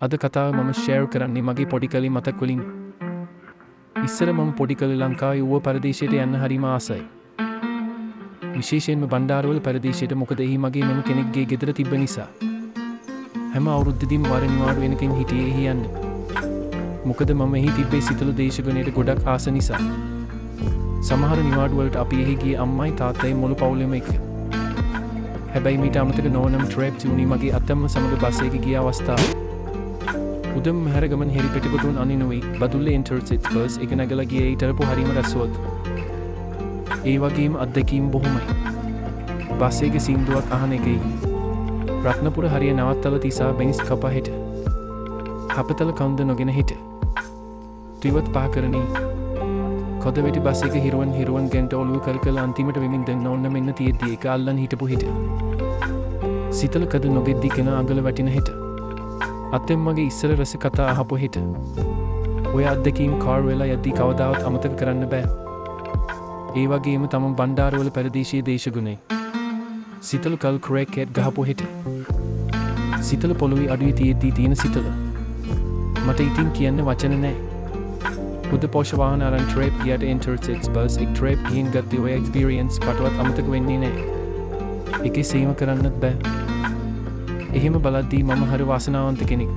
අද කතාව මම ෂෙයාර් කරන්නේ මගේ පොඩි කාලේ මතක් වලින්. ඉස්සර මම පොඩි කාලේ ලංකාවේ ඌව පරදේශයට යන්න හරිම ආසයි. විශේෂයෙන්ම බණ්ඩාරවල පරදේශයට, මොකද එහි මගේ මම කෙනෙක්ගේ ගෙදර තිබ්බ නිසා. හැම අවුරුද්දදීම වර නිවාඩු වෙනකන් හිටියේ එහි යන්න. මොකද මම එහි තිබ්බේ සිතල දේශගුණයට ගොඩක් ආස නිසා. සමහර නිවාඩු වලට අපි එහි ගියේ අම්මයි තාත්තයි මුළු පවුලෙම එක්ක. හැබැයි මීට අමතක නොවනම ට්‍රැප් වුණේ මගේ අත්තම්ම සමග බස් එකේ ගිය අවස්ථාව. උදම් මහරගමන් හෙරිපෙටිකොටුවන් අනිනුයි බදුල්ල ඉන්ටර්සිටි බස් එක නැගලා ගියේ. ඊටරපු හරිම රසවත්. ඒ වගේම අත්දැකීම් බොහොමයි. බස් එකේ සින්දුවක් අහන එකයි. රත්නපුර හරිය නවත්තලා තිසා බෙනිස් කපා හිට. හපතල කන්ද නොගෙන හිට. ත්‍රිවත් පහ කරණී. කොදවෙටි බස් එක හිරුවන් හිරුවන් ගැන්ට ඔලුව කර කළ අන්තිමට වෙමින් දැන් ඕන්න මෙන්න තියෙද්දි ඒක අල්ලන් හිටපු හිට. සිතල කද නොගෙද්දි කෙනා අඟල වැටින හිට. අත්තෙම්මගේ ඉස්සර රස කතා අහපු හිට. ඔය අත්දැකීම් කාර් වෙලා යද්දි කවදාවත් අමතක කරන්න බෑ. ඒ වගේම තමන් බණ්ඩාරවල පරදේශීය දේශගුණේ. සිතල කල් ක්‍රැකට් ගහපු හිට. සිතල පොළොවේ අඩුවේ තියෙද්දි තියෙන සිතල. මට ඉතින් කියන්න වචන නෑ. හුද පෝෂ වාහන අරන් ට්‍රැප් ගියට ඉන්ටර්සිටි බස් එක ට්‍රැප් ගිහින් ගත්තේ ඔය එක්ස්පීරියන්ස් කටවත් අමතක වෙන්නේ නෑ. ඒකේ සීම කරන්නත් බෑ. එහෙම බලද්දී මම හරි වාසනාවන්ත කෙනෙක්.